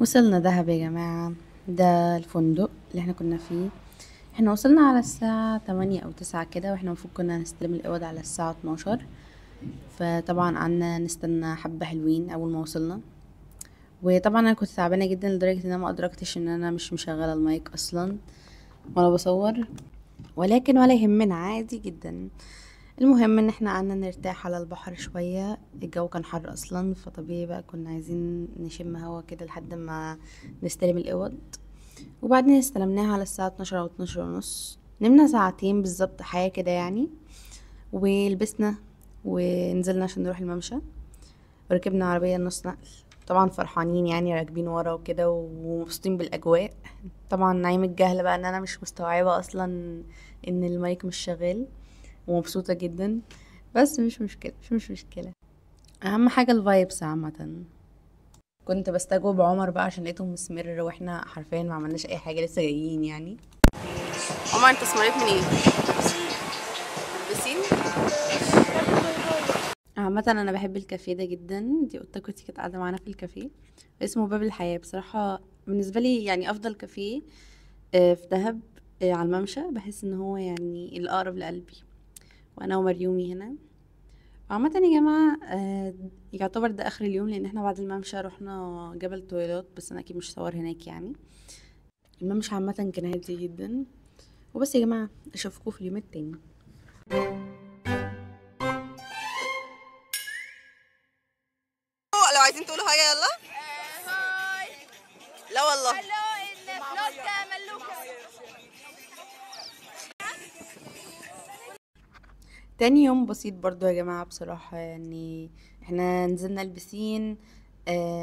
وصلنا دهب يا جماعة. ده الفندق اللي احنا كنا فيه. احنا وصلنا على الساعة 8 او 9 كده، واحنا المفروض كنا هنستلم الاوض على الساعة 12، فطبعا قعدنا نستنى حبة حلوين اول ما وصلنا. وطبعا انا كنت تعبانة جدا لدرجة ان انا ما ادركتش ان انا مش مشغلة المايك اصلا وانا بصور، ولكن ولا يهمنا، عادي جدا. المهم ان احنا قعدنا نرتاح على البحر شوية، الجو كان حر اصلا، فطبيعي بقى كنا عايزين نشم هوا كده لحد ما نستلم الاوض. وبعدين استلمناها على الساعة 12 او 12:30، نمنا ساعتين بالظبط حاجة كده يعني، ولبسنا ونزلنا عشان نروح الممشى، وركبنا عربية نص نقل، طبعا فرحانين يعني راكبين ورا وكده ومبسوطين بالاجواء. طبعا نعيم الجهل بقى ان انا مش مستوعبة اصلا ان المايك مش شغال، ومبسوطة جدا، بس مش مشكلة، مش مشكلة، اهم حاجة ال vibes. عامة كنت بستجوب عمر بقى عشان لقيته مسمر، واحنا حرفيا ما عملناش اي حاجة، لسه جايين يعني. عمر انت اسمريت من ايه؟ البسين. عامة انا بحب الكافيه ده جدا، دي قطة كنت كانت قاعدة معانا في الكافيه، اسمه باب الحياة. بصراحة بالنسبة لي يعني افضل كافيه في دهب على الممشى، بحس ان هو يعني الاقرب لقلبي، وانا ومريومي هنا. عامة يا جماعة يعتبر ده اخر اليوم، لان احنا بعد الممشى رحنا جبل طويلات، بس انا اكيد مش هصور هناك يعني. الممشى عامة كان هادي جدا. وبس يا جماعة، اشوفكم في اليوم التاني. لو عايزين تقولوا حاجة يلا. hi. لا والله. hello ال vlog ملوكة. تاني يوم بسيط برضو يا جماعة بصراحة، يعني احنا نزلنا البسين،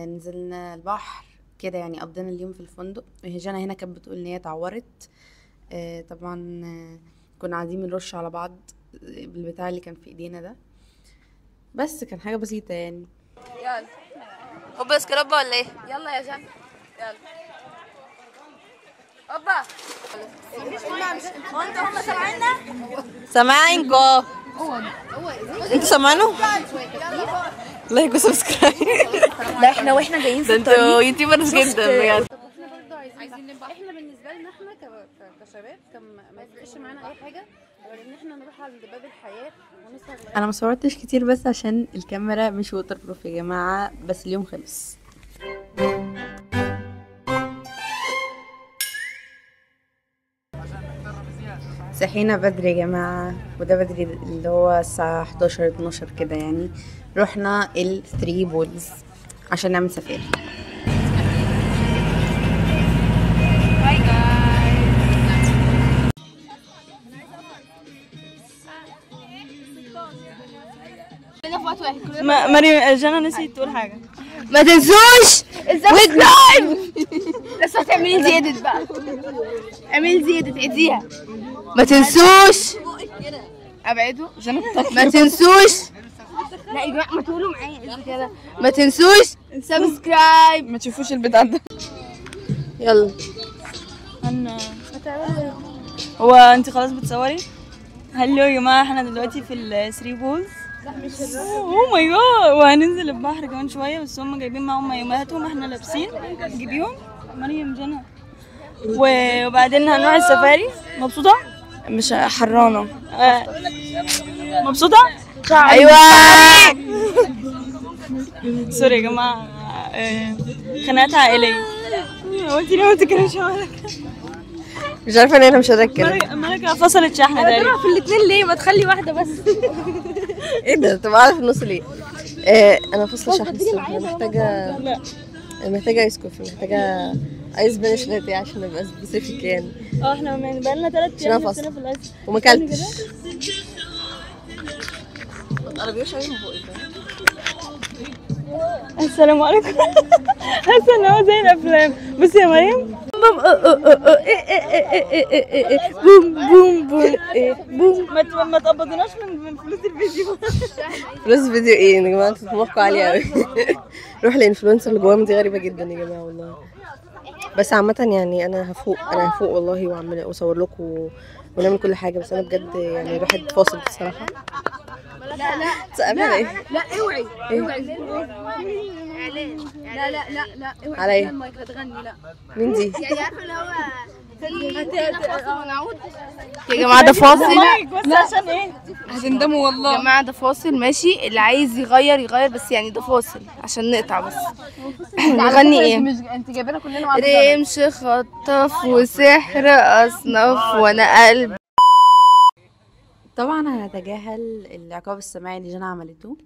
نزلنا البحر كده يعني، قضينا اليوم في الفندق. جانا هنا كانت بتقول ان هي اتعورت، طبعا كنا قاعدين بنرش على بعض بالبتاع اللي كان في ايدينا ده، بس كان حاجة بسيطة يعني. يلا هوبا سكرابة ولا ايه؟ يلا يا جنى يلا هوبا. هو انتوا هما سامعيننا؟ سامعينكوا. انتوا سامعينه؟ like و subscribe. لا احنا واحنا جايين في الطريق انتوا YouTubers جدا بجد. احنا برضه عايزين نبقى، احنا بالنسبة لنا احنا كشباب ما يفرقش معانا اي حاجة غير ان احنا نروح عند باب الحياة ونسهر. انا ما صورتش كتير بس عشان الكاميرا مش waterproof يا جماعة، بس اليوم خلص. صحينا بدري يا جماعة، وده بدري اللي هو الساعة 11 12 كده يعني. رحنا ال Three Pools عشان نعمل سفاري. bye guys. مريم جانا نسيت تقول حاجة. ما تنسوش subscribe. بس هتعملي زيادة بقى، اعملي زيادة عيديها. ما تنسوش ابعدوا، ما تنسوش. لا يا جماعة ما تقولوا معايا كده، ما تنسوش subscribe. ما تشوفوش البتاع ده. يلا هو انت خلاص بتصوري؟ hello يا جماعة، احنا دلوقتي في ال Three Pools. لا مش oh my God، وهننزل البحر كمان شوية، بس هم جايبين معاهم مايوهاتهم، احنا لابسين. جيبيهم مريم جنى. وبعدين هنروح السفاري. مبسوطة؟ مش حرانه. مبسوطة؟ ايوه. sorry يا جماعة، خناقات عائلية. هو انت ليه ما بتتكلمش مالك؟ مش عارفه ان انا مش قادرة اتكلم. مالك فصلت شحنه تقريبا. في الاثنين ليه؟ ما تخلي واحدة بس. ايه ده؟ طب قاعدة في النص ليه؟ انا فاصلة شحن الصراحة. انا محتاجه ice coffee، محتاجه ice Spanish latte عشان ابقى specific يعني. احنا بقالنا 3 ايام نفسنا في ال ice وما اكلتش. ما تقربيش قوي من بقي. السلام عليكم. حاسه ان هو زي الافلام. بصي يا مريم، بوم بوم بوم بوم بوم. ما تقبضناش من فلوس الفيديو. فلوس الفيديو ايه يا جماعة؟ انتوا طموحكم عالي قوي. روح ال influencer اللي جواهم دي غريبة جدا يا جماعة والله. بس عامة يعني انا هفوق، انا هفوق والله، واعمل واصور لكم ونعمل كل حاجة. بس انا بجد يعني الواحد فاصل بصراحة. لا لا لا لا اوعي اوعي. اعلان. لا لا لا لا اوعي على ايه؟ المايك هتغني. لا مين دي؟ يعني عارفه اللي هو فاصل ونعود يا جماعة، ده فاصل. بس عشان ايه؟ هتندموا والله يا جماعة، ده فاصل ماشي. اللي عايز يغير يغير، بس يعني ده فاصل عشان نقطع بس. نغني ايه؟ انت جايبانا كلنا مع رمش خطف وسحر اصناف وانا قلب. طبعا هنتجاهل العقاب السماعي اللي جانا عملته،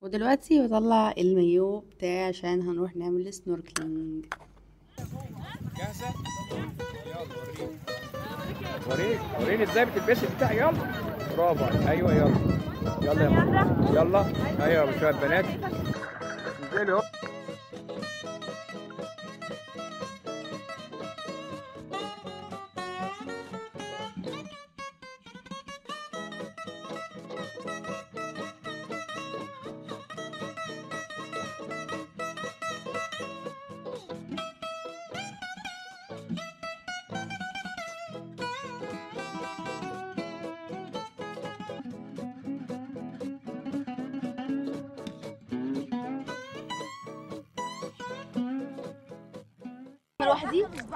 ودلوقتي بطلع المايو بتاعي عشان هنروح نعمل snorkeling. جاهزة؟ يلا وريني وريني ازاي بتلبسي البتاع. يلا برافو. ايوه يلا يلا يا ماما يلا. ايوه شوية بنات انزلي اهو.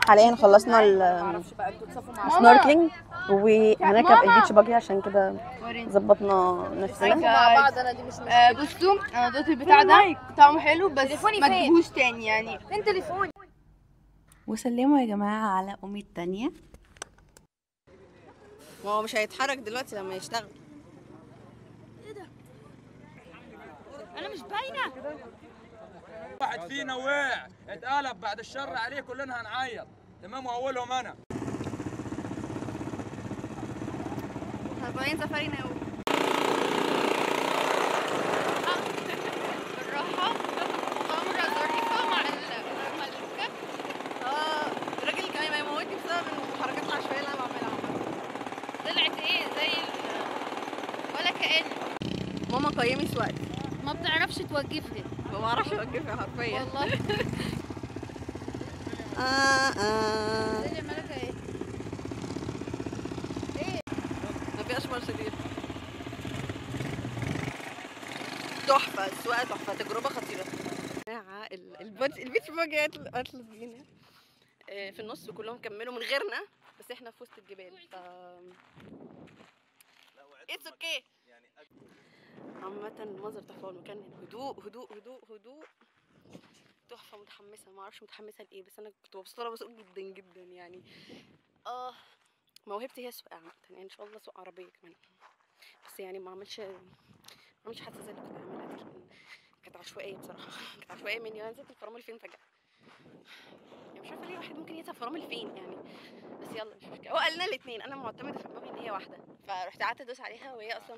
حاليا خلصنا ال snorkeling وهنركب ال beach buggy، عشان كده ظبطنا نفسنا مع بعض. انا دي مش بصوا، انا دوت البتاع ده طعمه حلو بس ما تجيبوش تاني يعني. فين تليفوني؟ وسلموا يا جماعة على امي التانية. ما هو مش هيتحرك دلوقتي لما يشتغل. ايه ده؟ انا مش باينة. واحد فينا وقع اتقلب بعد الشر عليه كلنا هنعيط، تمام؟ واولهم انا. طالعين سفاري ناو بالراحة. مغامرة ظريفة مع الملكة. الراجل كان هيموتني بسبب الحركات العشوائية اللي انا بعملها. طلعت ايه زي ولا كأن. ماما قيمي سواقتي. ما بتعرفش توقفني. ما بعرفش اوقفها حرفيا والله. الدنيا مالك ايه؟ ايه؟ ما فيهاش مرسيدس. تحفة السواقة، تحفة، تجربه خطيرة. ال beach buggy قتلت بينا في النص وكلهم كملوا من غيرنا، بس احنا في وسط الجبال ف it's okay. عامة المنظر تحفة والمكان هدوء هدوء هدوء هدوء تحفة. متحمسة، ما اعرفش متحمسة لايه، بس انا كنت مبسوطة وانا بسوق جدا جدا يعني. موهبتي هي السواقة عامة يعني، ان شاء الله سوق عربية كمان، بس يعني ما اعملش حادثة زي اللي كنت هعملها دي. كانت عشوائية بصراحة، كانت عشوائية مني. انا نزلت الفرامل فين فجأة يعني، مش عارفة ليه واحد ممكن ينسى فرامل فين يعني، بس يلا مش مشكلة. هو قالنا الاتنين، انا معتمدة في دماغي ان هي واحدة، فرحت قعدت ادوس عليها وهي اصلا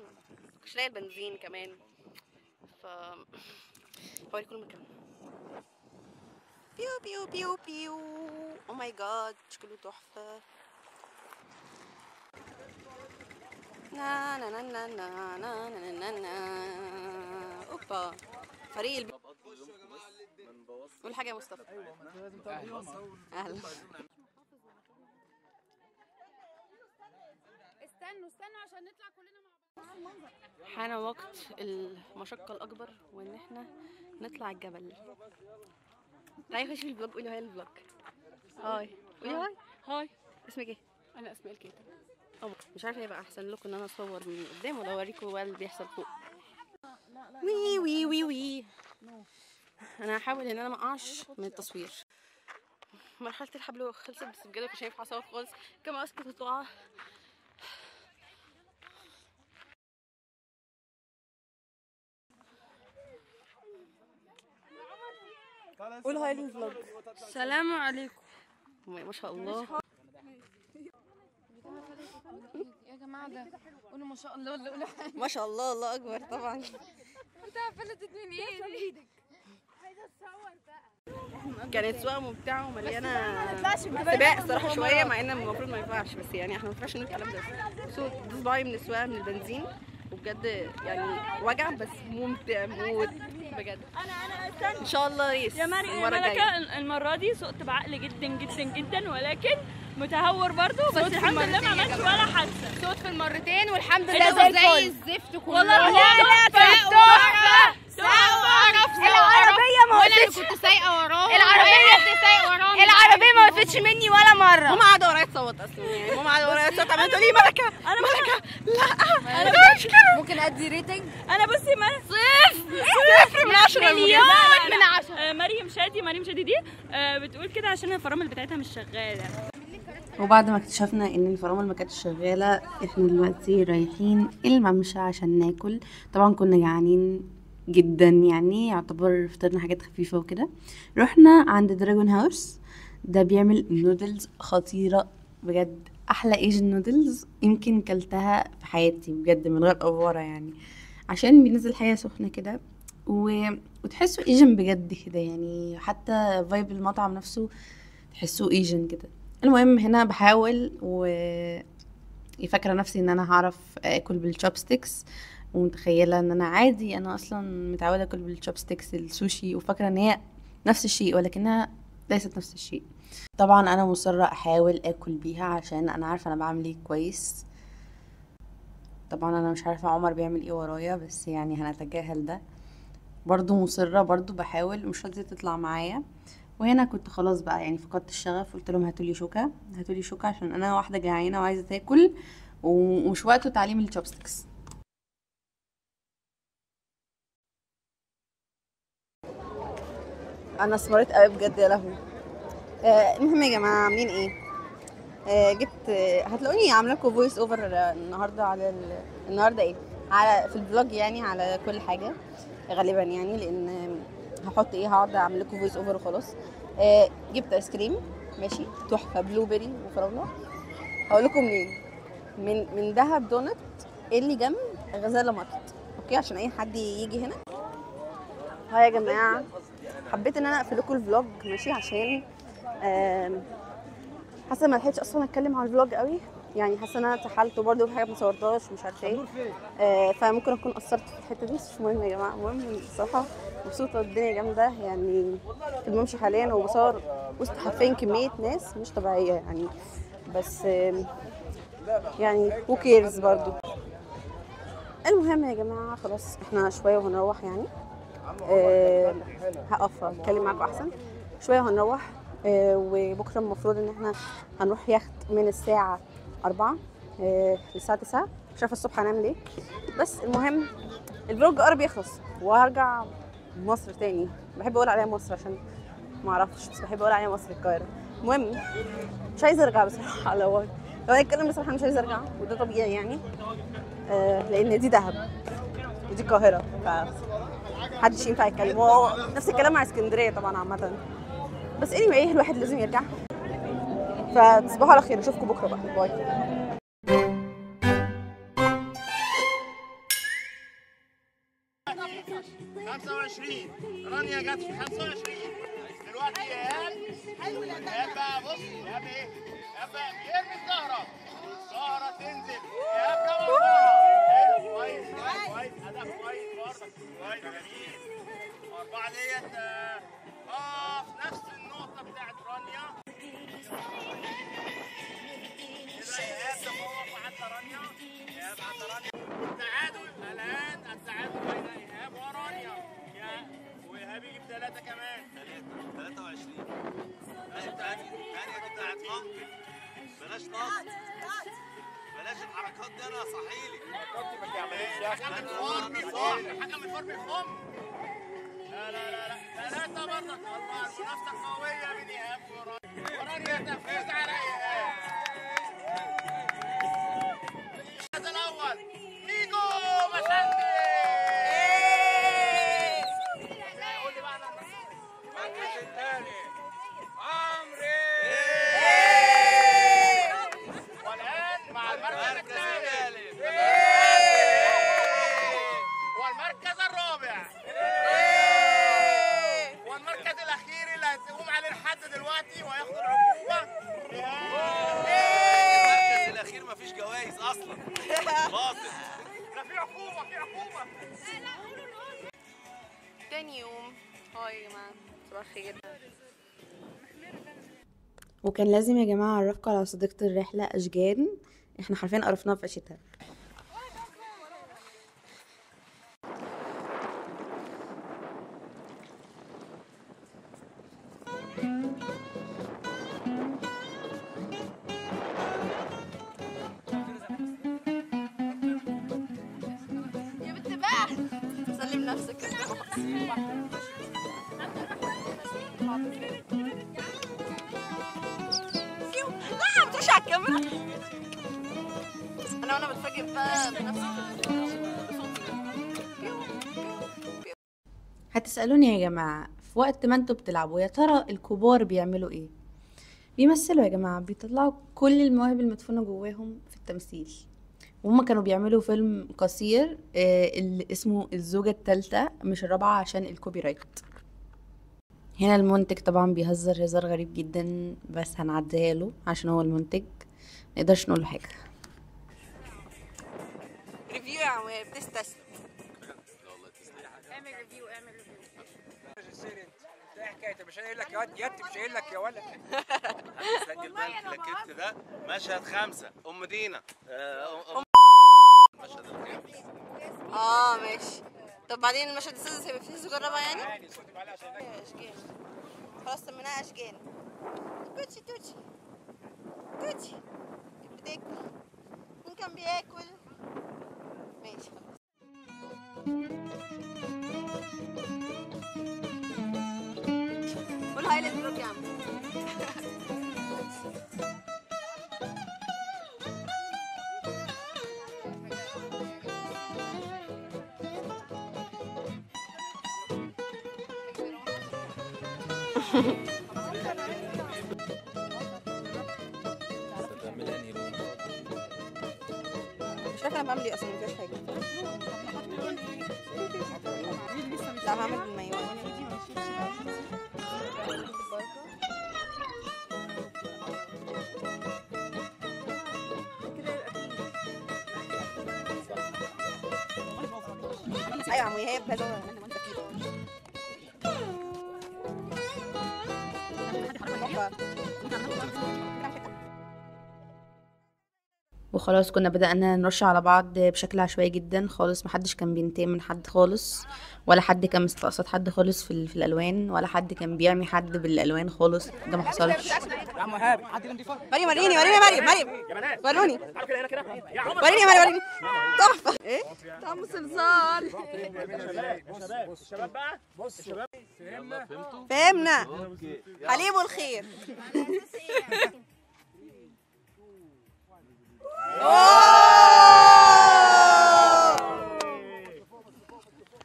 مش لاقيه البنزين كمان. ف هوريكم المكان. بيو بيو بيو بيو. oh my God شكله تحفة. نا نا نا نا نا نا نا نا. اوبا فريق قول حاجة يا مصطفى. اهلا. استنوا استنوا عشان نطلع كلنا مع بعض. حان وقت المشقة الأكبر وإن احنا نطلع الجبل. تعالي خشي في ال vlog، قولي hi لل vlog. hi، قولي hi. hi، اسمك ايه؟ أنا أسماء الكاتب. مش عارفة يبقى أحسن لكم إن أنا أصور من قدام ولا أوريكم بقى اللي بيحصل فوق. وي وي وي وي. أنا هحاول إن أنا ما أقعش من التصوير. مرحلة الحبل خلصت، بس بجد مش هينفع أصور خالص، كما أسكت هتقع. قول hi لل vlog. السلام عليكم. ما شاء الله يا جماعة، ده قولوا ما شاء الله ولا قولوا حاجة. ما شاء الله، الله اكبر. طبعا انت فلتت من ايدي. عايزه اتصور بقى. كانت سواقة ممتعة ومليانة سباق الصراحة شوية، مع ان المفروض ما ينفعش، بس يعني احنا ما ينفعش نقول الكلام ده. صوت صباعي من السواقة من البنزين، وبجد يعني وجع بس ممتع موت بجد. انا ان شاء الله ريس يا ملكه. المرة دي سقت بعقل جدا جدا جدا، ولكن متهور برضو، بس الحمد لله ما عملتش ولا حادثه. صوت في المرتين والحمد لله زي الزفت كله. والله لا تحفة تحفة. العربية ما وقفتش. انا كنت سايقه وراهم. العربية ما وقفتش مني ولا مرة. ماما قاعدة ورايا تصوت اصلا، يعني ماما قاعدة ورايا تصوت عماله تقول لي ملكه ملكه. لا انا مش كده. ممكن ادي rating؟ انا بصي ما 0 من 10 مليون من 10. مريم شادي دي بتقول كده عشان الفرامل بتاعتها مش شغالة. وبعد ما اكتشفنا ان الفرامل ما كانتش شغالة، احنا دلوقتي رايحين الممشى عشان ناكل. طبعا كنا جعانين جدا، يعني يعتبر فطرنا حاجات خفيفة وكده. رحنا عند Dragon House، ده بيعمل نودلز خطيرة بجد، احلى Asian noodles يمكن كلتها في حياتي بجد من غير افوره، يعني عشان بينزل حاجة سخنة كده وتحسوا Asian بجد كده، يعني حتى vibe المطعم نفسه تحسوه Asian كده. المهم هنا بحاول وفاكره نفسي ان انا هعرف اكل بال chopsticks، ومتخيله ان انا عادي، انا اصلا متعوده اكل بال chopsticks السوشي، وفاكره ان هي نفس الشيء ولكنها ليست نفس الشيء. طبعا انا مصرة احاول اكل بيها عشان انا عارفه انا بعمل ايه كويس. طبعا انا مش عارفه عمر بيعمل ايه ورايا، بس يعني هنتجاهل ده. برضو مصرة، برضو بحاول، مش راضية تطلع معايا. وهنا كنت خلاص بقى يعني فقدت الشغف، قلت لهم هاتولي شوكه، هاتولي شوكه عشان انا واحدة جعانة وعايزه تاكل ومش وقته تعليم ال chopsticks. انا اسمريت قوي بجد يا لهوي. المهم يا جماعة عاملين ايه؟ جبت هتلاقوني عامله لكم voice over النهارده على النهارده ايه؟ على في ال vlog، يعني على كل حاجة غالبا، يعني لان هحط ايه، هقعد اعمل لكم voice over وخلاص. جبت ايس كريم ماشي تحفة، blueberry وفراوله. هقول لكم منين، من دهب دونت اللي جنب غزاله ماركت، okay، عشان اي حد يجي هنا. hi يا جماعة، حبيت ان انا اقفل لكم ال vlog ماشي، عشان حاسه ما لحقتش اصلا اتكلم على ال vlog قوي، يعني حاسه ان انا اتسحلت وبرده في حاجة ما صورتهاش مش عارفه ايه، فممكن اكون قصرت في الحتة دي، بس مش مهم يا جماعة. المهم الصراحة مبسوطة، الدنيا جامدة يعني في الممشى حاليا، وبصور وسط حرفيا كمية ناس مش طبيعية يعني، بس يعني who cares برضو. المهم يا جماعة خلاص احنا شوية وهنروح، يعني هقف اتكلم معاكم احسن شوية وهنروح. وبكره المفروض ان احنا هنروح يخت من الساعة 4 للساعة 9، مش عارفه الصبح هنعمل ايه، بس المهم ال vlog قرب يخلص وهرجع مصر تاني. بحب اقول عليها مصر عشان ما اعرفش، بس بحب اقول عليها مصر القاهرة. المهم مش عايزه ارجع بصراحة، لو هنتكلم بصراحة مش عايزه ارجع، وده طبيعي يعني، لان دي دهب ودي القاهرة، ف محدش ينفع يتكلم. هو نفس الكلام مع اسكندرية طبعا عامة، بس anyway الواحد لازم يرجع. فتصبحوا على خير، اشوفكم بكره بقى، bye. رانيا جت في 25 دلوقتي. ايهاب ايهاب بقى، بص ايهاب ايه؟ ايهاب بقى بيرمي الزهرة، الزهرة تنزل، ايهاب جاب اربعة. حلو كويس كويس، اداء كويس برضه، كويس جميل. اربعة ديت في نفس النقطة بتاعت رانيا. كده ايهاب تفوق وعدى رانيا، ايهاب عدى رانيا. التعادل الان، التعادل بين ايهاب ورانيا، وايهاب يجيب 3 كمان. 23. ثانية بتاعت مامتك، بلاش نصب، بلاش الحركات دي، انا صحيلي. حكم الفار بيخم، حكم الفار بيخم. لا لا لا لا، 3 برضك. 4. المنافسة قوية بين ايهاب ورانيا، ورانيا تفوز على ايهاب. هذا الاول ميجو مشندي. قول لي بقى المركز الثاني عمرو. والان مع المركز الثالث والمركز الرابع والمركز الاخير اللي هتقوم عليه لحد دلوقتي وهياخد العقوبة. المركز الاخير مفيش جوائز اصلا، باطل. لا في عقوبه، في عقوبه. تاني يوم. هاي يا جماعة، صباح الخير. وكان لازم يا جماعة اعرفكم على صديقه الرحلة اشجان، احنا حرفيا قرفناها في عيشتها. لا ما تروحش على الكاميرا. انا وانا بتفاجئ بقى بنفسي بصوتي. هتسألوني يا جماعة في وقت ما انتوا بتلعبوا يا ترى الكبار بيعملوا ايه؟ بيمثلوا يا جماعة، بيطلعوا كل المواهب المدفونة جواهم في التمثيل. وهما كانوا بيعملوا فيلم قصير اللي اسمه الزوجة الثالثة مش الرابعة عشان ال copyright. هنا المنتج طبعا بيهزر هزار غريب جدا، بس هنعديها له عشان هو المنتج، نقدرش نقول له حاجة. review يا عماد، بتستسلم. اعمل review، اعمل review. انت ايه حكايتك؟ مش قايل لك يا واد يت، مش قايل لك يا ولد. سجل بقى الكلاكيت ده مشهد 5 ام دينا. المشهد الخامس. ماشي. طب بعدين المشهد السادس هيبقى فيه زوجة الرابعة يعني؟ اشجان. خلاص سميناها اشجان. توتشي توتشي توتشي بتاكل. مين كان بياكل؟ ماشي خلاص. قول هاي لل vlog يا عم. مش عارفه انا بعمل ايه اصلا، مفيش حاجة. لا بعمل بالمايو. ايوه يا عم ايهاب هذا وخلاص كنا بدأنا نرش على بعض بشكل عشوائي جدا خالص، محدش كان بينتقم من حد خالص، ولا حد كان مستقصد حد خالص في الالوان، ولا حد كان بيعمي حد بالالوان خالص، ده ما حصلش. مريم وريني وريني مريم مريم وروني وريني مريم وريني. تحفة. ايه طعم صلصال. الشباب بقى بص الشباب فهمنا. حليب الخير.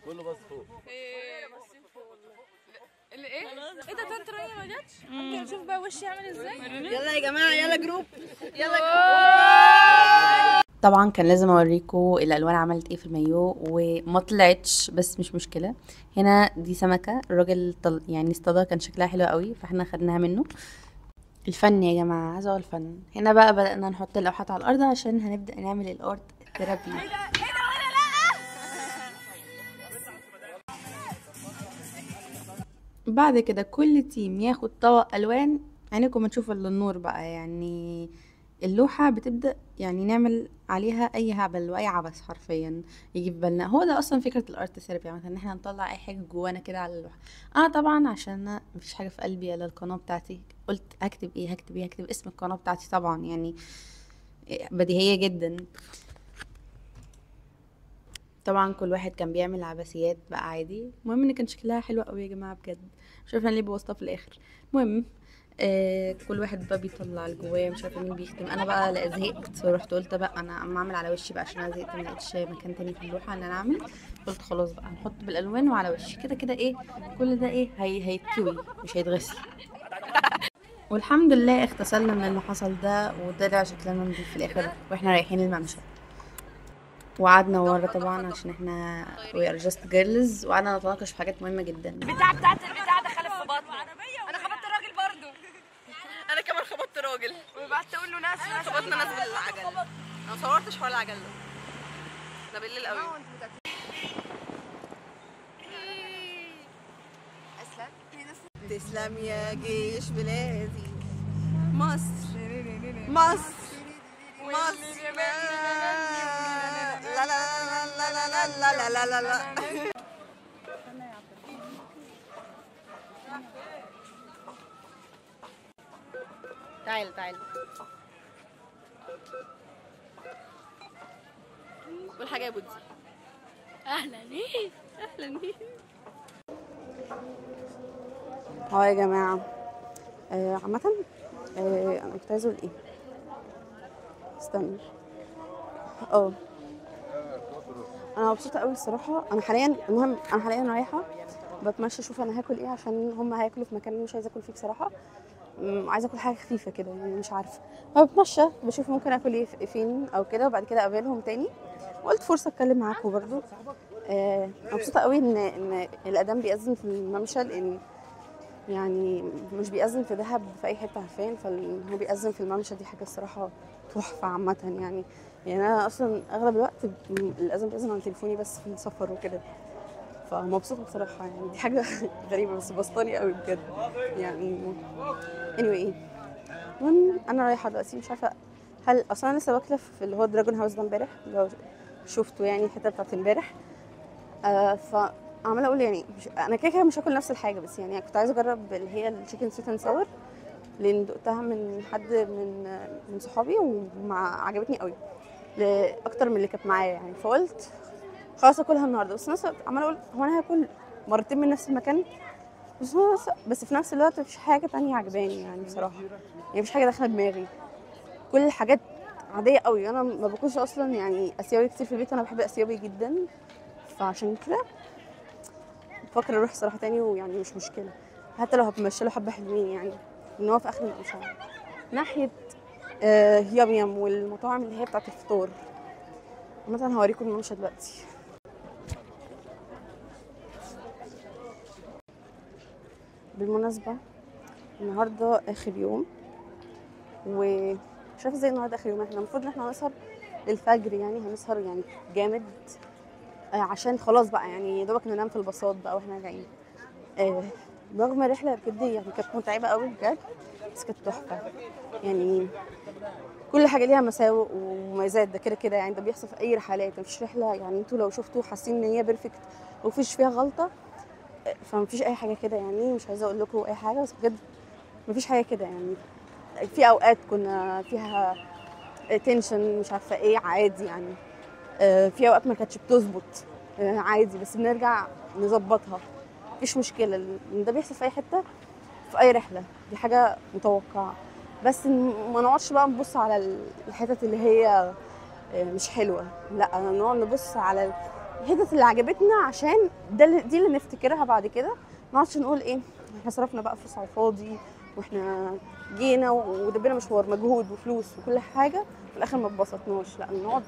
كله بص فوق. اللي ايه؟ ايه ده طنط رانيا ما جاتش؟ ممكن نشوف بقى وشي عامل ازاي؟ يلا يا جماعة، يلا group، يلا group. طبعا كان لازم اوريكم الالوان عملت ايه في المايو وما طلعتش، بس مش مشكلة. هنا دي سمكة الراجل يعني اصطادها، كان شكلها حلو قوي فاحنا خدناها منه. الفن يا جماعة، هذا هو الفن. هنا بقى بدأنا نحط اللوحات على الارض عشان هنبدأ نعمل ال art therapy. بعد كده كل team ياخد طبق الوان، عينكم ما تشوفوا الا النور بقى. يعني اللوحة بتبدأ يعني نعمل عليها اي هبل واي عبث حرفيا يجي في بالنا. هو ده اصلا فكرة ال art therapy عامة، ان احنا نطلع اي حاجة جوانا كده على اللوحة. انا طبعا عشان مفيش حاجة في قلبي الا القناة بتاعتي، قلت هكتب ايه هكتب ايه هكتب اسم القناة بتاعتي، طبعا يعني بديهية جدا. طبعا كل واحد كان بيعمل عبثيات بقى عادي، المهم ان كان شكلها حلو قوي يا جماعة بجد، مش عارفه ليه بوظتها في الاخر. المهم كل واحد بقى بيطلع اللي جواه، مش عارفه مين بيختم. انا بقى لا زهقت ورحت قلت بقى انا اما اعمل على وشي بقى، عشان انا زهقت ما لقيتش مكان تاني في اللوحة ان انا اعمل. قلت خلاص بقى هنحط بالالوان وعلى وشي كده كده، ايه كل ده ايه هيتكوي مش هيتغسل. والحمد لله اغتسلنا من اللي حصل ده وطلع شكلنا نضيف في الاخر واحنا رايحين الممشى. وقعدنا ورا طبعا عشان احنا we are just girls، وقعدنا نتناقش في حاجات مهمة جدا. البتاع بتاعت البتاع ده خلف في بطني. انا خبطت راجل برضو. انا كمان خبطت راجل وبعدت اقول له ناس خبطنا ناس بالعجل. انا ما صورتش حوار العجل ده، ده بالليل قوي. تسلم يا جيش بلادي، مصر مصر مصر. لا لا لا لا لا لا لا لا. تعال تعال قول حاجة يا بودي. أهلا. ايه أهلا. ايه اه يا جماعة، عامة انا كنت عايزه اقول ايه، استنى. انا مبسوطة قوي الصراحة. انا حاليا، المهم انا حاليا رايحة بتمشى اشوف انا هاكل ايه، عشان هم هياكلوا في مكان مش عايزه اكل فيه بصراحة. عايزه اكل حاجة خفيفة كده يعني، مش عارفه. فبتمشى بشوف ممكن اكل ايه فين او كده، وبعد كده اقابلهم تاني. وقلت فرصة اتكلم معاكم برضو. مبسوطة قوي ان الاذان بيأذن في الممشى، لان يعني مش بيأذن في دهب في اي حتة عارفين، فهو بيأذن في الممشى، دي حاجة الصراحة تحفة عامة يعني. يعني انا اصلا اغلب الوقت الاذان بيأذن على تليفوني بس في السفر وكده، فمبسوطه بصراحة يعني. دي حاجة غريبة بس بسطاني قوي بجد يعني. anyway المهم انا رايحة دلوقتي، مش عارفه هل اصلا انا لسه واكله في اللي هو Dragon House ده امبارح، لو شفتوا يعني الحتة بتاعت امبارح. فعماله اقول يعني انا كده كده مش هاكل نفس الحاجة، بس يعني كنت عايزه اجرب اللي هي ال chicken sweet and sour، لان دقتها من حد من صحابي ومع عجبتني قوي اكتر من اللي كانت معايا يعني، فقلت خلاص اكلها النهارده. بس نفس الوقت عماله اقول هو انا هاكل مرتين من نفس المكان، بس في نفس الوقت مفيش حاجة تانية عجباني يعني بصراحة، يعني مفيش حاجة داخله دماغي، كل الحاجات عادية قوي. انا ما باكلش اصلا يعني اسيوي كتير في البيت، انا بحب الاسيوي جدا، فعشان كده بفكر اروح صراحة تاني، ويعني مش مشكلة حتى لو هتمشي له حبه حلوين يعني، ان هو في اخر الممشى ناحية يام يام والمطاعم اللي هي بتاعت الفطور. مثلا هوريكم الممشى دلوقتي. بالمناسبة النهارده اخر يوم، ومش عارفه ازاي النهارده اخر يوم، احنا المفروض ان احنا هنسهر للفجر يعني، هنسهر يعني جامد عشان خلاص بقى يعني يا دوبك ننام في الباصات بقى واحنا راجعين. رغم الرحلة بجد يعني كانت متعبة قوي بجد، بس كانت تحفة يعني. كل حاجة ليها مساوئ ومميزات، ده كده كده يعني، ده بيحصل في اي رحلات، مفيش رحله يعني انتوا لو شفتوا حاسين ان هي perfect ومفيش فيها غلطه، فمفيش اي حاجة كده يعني. مش عايزه اقول لكم اي حاجة، بس بجد مفيش حاجة كده يعني. في اوقات كنا فيها tension مش عارفه ايه عادي يعني، في اوقات ما كانتش بتظبط عادي، بس بنرجع نظبطها مفيش مشكلة. ده بيحصل في اي حتة في اي رحله، دي حاجة متوقعه. بس ما نقعدش بقى نبص على الحتت اللي هي مش حلوة، لا نقعد نبص على الحتت اللي عجبتنا، عشان دي اللي نفتكرها بعد كده. ما نقعدش نقول ايه احنا صرفنا بقى فلوس على الفاضي واحنا جينا ودبينا مشوار مجهود وفلوس وكل حاجة، في الاخر ما اتبسطناش. لا نقعد،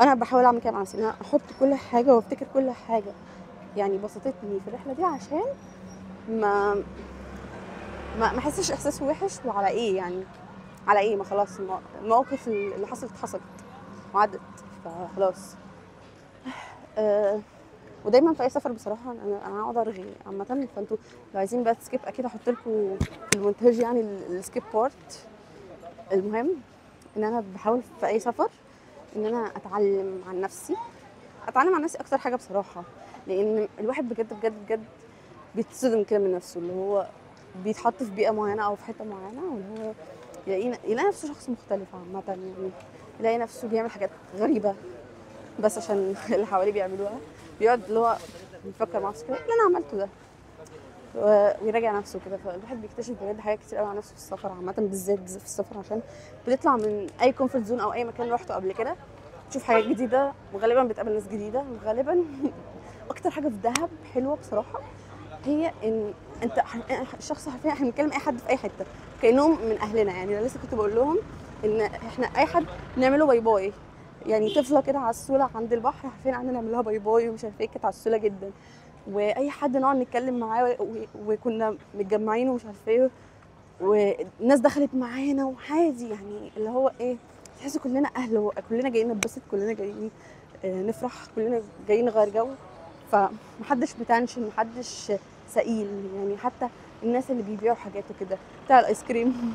انا بحاول اعمل كده مع نفسي، انا احط كل حاجة وافتكر كل حاجة يعني بسطتني في الرحلة دي، عشان ما ما احسش احساس وحش. وعلى ايه يعني، على ايه؟ ما خلاص المواقف اللي حصلت حصلت وعدت، فخلاص. ودايما في اي سفر بصراحة انا هقعد ارغي عامة، فانتوا لو عايزين بقى skip اكيد هحط لكم في المونتاج يعني ال skip part. المهم ان انا بحاول في اي سفر ان انا اتعلم عن نفسي، اتعلم عن نفسي اكتر حاجة بصراحة، لان الواحد بجد بجد بجد بيتصدم كده من نفسه، اللي هو بيتحط في بيئة معينة او في حتة معينة، واللي هو يلاقي نفسه شخص مختلف عامة يعني، يلاقي نفسه بيعمل حاجات غريبة بس عشان اللي حواليه بيعملوها، بيقعد اللي هو بيفكر مع نفسه كده اللي انا عملته ده، ويراجع نفسه كده. فالواحد بيكتشف بجد حاجات كتير قوي عن نفسه في السفر عامة، بالذات في السفر، عشان بتطلع من اي comfort zone او اي مكان روحته قبل كده، تشوف حاجات جديدة، وغالبا بتقابل ناس جديدة. وغالبا اكتر حاجة في دهب حلوة بصراحة هي ان انت الشخص حرفيا احنا بنتكلم اي حد في اي حتة كانهم من اهلنا يعني. انا لسه كنت بقول لهم ان احنا اي حد نعمله bye bye يعني، طفله كده عسوله عند البحر حرفيا قعدنا نعمل لها bye bye ومش عارفه ايه، كانت عسوله جدا. واي حد نقعد نتكلم معاه، وكنا متجمعين ومش عارفه ايه، والناس دخلت معانا وعادي يعني، اللي هو ايه، تحس كلنا اهل، كلنا جايين نتبسط، كلنا جايين نفرح، كلنا جايين نغير جو، فمحدش متنشن، محدش سئيل يعني. حتى الناس اللي بيبيعوا حاجات وكده، بتاع الايس كريم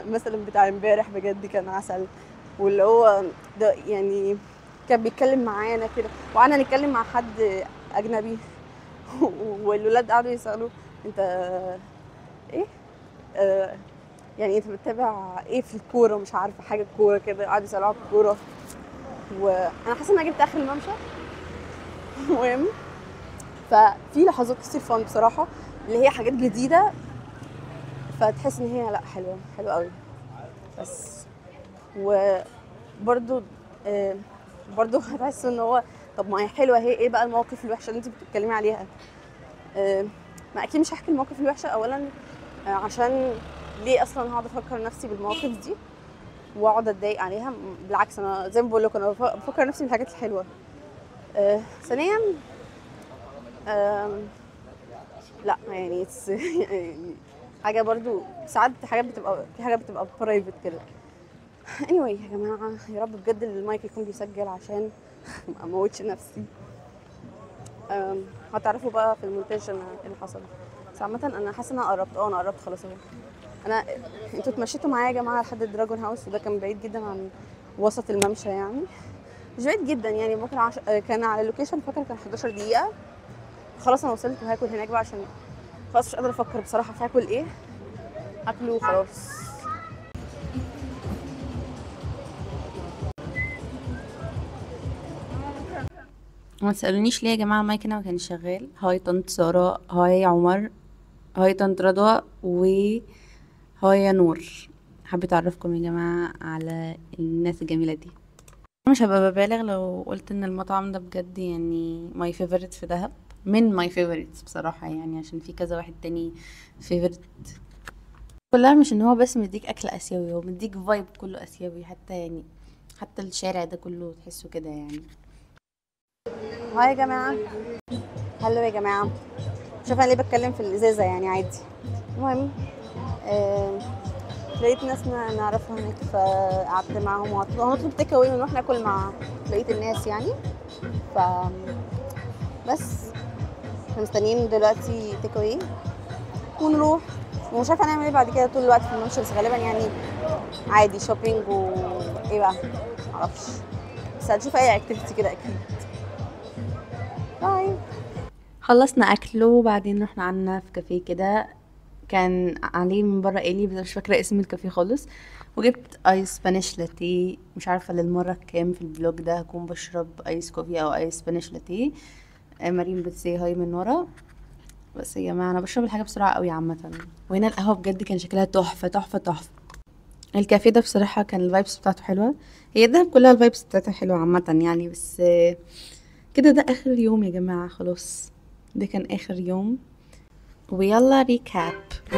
مثلا بتاع امبارح بجد كان عسل، واللي هو ده يعني كان بيتكلم معانا كده، وقعدنا نتكلم مع حد اجنبي والولاد قعدوا يسالوا انت ايه يعني انت بتتابع ايه في الكورة، مش عارفه حاجة الكورة كده، قعدوا يسالوا على الكورة. وانا حاسه ان انا جبت اخر الممشى. المهم ففي لحظات كتير fun بصراحة اللي هي حاجات جديدة، فتحس ان هي لا حلوة حلوة قوي. بس وبرده برضو هتحس ان هو طب ما هي حلوة هي، ايه بقى المواقف الوحشة اللي انت بتتكلمي عليها؟ ما اكيد مش هحكي المواقف الوحشة اولا، عشان ليه اصلا هقعد افكر نفسي بالمواقف دي واقعد اتضايق عليها؟ بالعكس انا زي ما بقول لكم انا بفكر نفسي بالحاجات الحلوة. ثانيا لا يعني يعني حاجة برضو ساعات حاجات بتبقى، في حاجات بتبقى private كده. anyway يا جماعة، يا رب بجد المايك يكون بيسجل عشان ما اموتش نفسي. هتعرفوا بقى في المونتاج انا ايه اللي حصل. بس عامة انا حاسه ان انا قربت، انا قربت خلاص اهو. انا انتوا اتمشيتوا معايا يا جماعة لحد ال Dragon House، وده كان بعيد جدا عن وسط الممشى، يعني مش بعيد جدا يعني، ممكن كان على ال location فاكره كان 11 دقيقة. خلاص انا وصلت وهاكل هناك بقى عشان خلاص مش قادرة افكر بصراحة في هاكل ايه، هاكله وخلاص. ما تسألونيش ليه يا جماعة المايك هنا ما كانش شغال. hi طنط سارة، hi عمر، hi طنط رضوى، و hi يا نور. حبيت اعرفكم يا جماعة على الناس الجميلة دي. مش هبقى ببالغ لو قلت ان المطعم ده بجد يعني my favorite في دهب، من my favorites بصراحة، يعني عشان في كذا واحد تاني favorite كلها. مش ان هو بس مديك اكل اسيوي، هو مديك vibe كله اسيوي، حتى يعني حتى الشارع ده كله تحسه كده يعني. hi يا جماعة، hello يا جماعة. شوف انا ليه بتكلم في الازازه يعني عادي. المهم لقيت ناس نعرفها هناك فقعدت معاهم، وهنطلب take away ونروح ناكل مع بقية الناس يعني. ف بس احنا مستنيين دلوقتي take away ونروح، ومش عارفه هنعمل ايه بعد كده طول الوقت في الممشى، بس غالبا يعني عادي shopping وايه بقى معرفش، بس هنشوف اي activity كده اكيد. bye. خلصنا اكله وبعدين رحنا قعدنا في كافيه كده كان عليه من بره إلي، بس مش فاكره اسم الكافيه خالص. وجبت iced Spanish latte، مش عارفه للمرة كام في ال vlog ده هكون بشرب iced coffee او iced Spanish latte. مريم بت say hi من ورا. بس يا جماعة انا بشرب الحاجة بسرعة قوي عامة. وهنا القهوة بجد كان شكلها تحفة تحفة تحفة. الكافيه ده بصراحة كان ال vibes بتاعته حلوة، هي دهب كلها ال vibes بتاعتها حلوة عامة يعني. بس كده ده اخر يوم يا جماعة، خلاص ده كان اخر يوم. ويلا recap.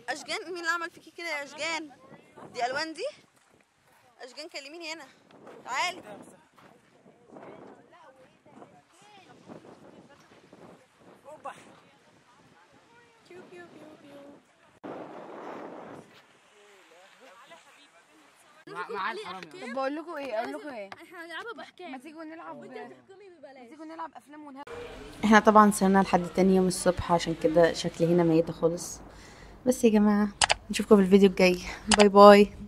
اشجان، مين اللي عمل فيكي كده يا اشجان؟ دي الوان دي؟ اشجان كلميني هنا، تعالي. طب بقول لكم ايه، اقول لكم ايه، احنا هنلعبها باحكام. ما تيجوا نلعب، وانت هتحكمي ببلاش. ما تيجوا نلعب افلام ونهب. احنا طبعا سهرنا لحد تاني يوم الصبح، عشان كده شكلي هنا ميته خالص. بس يا جماعة نشوفكم في الفيديو الجاي. bye bye.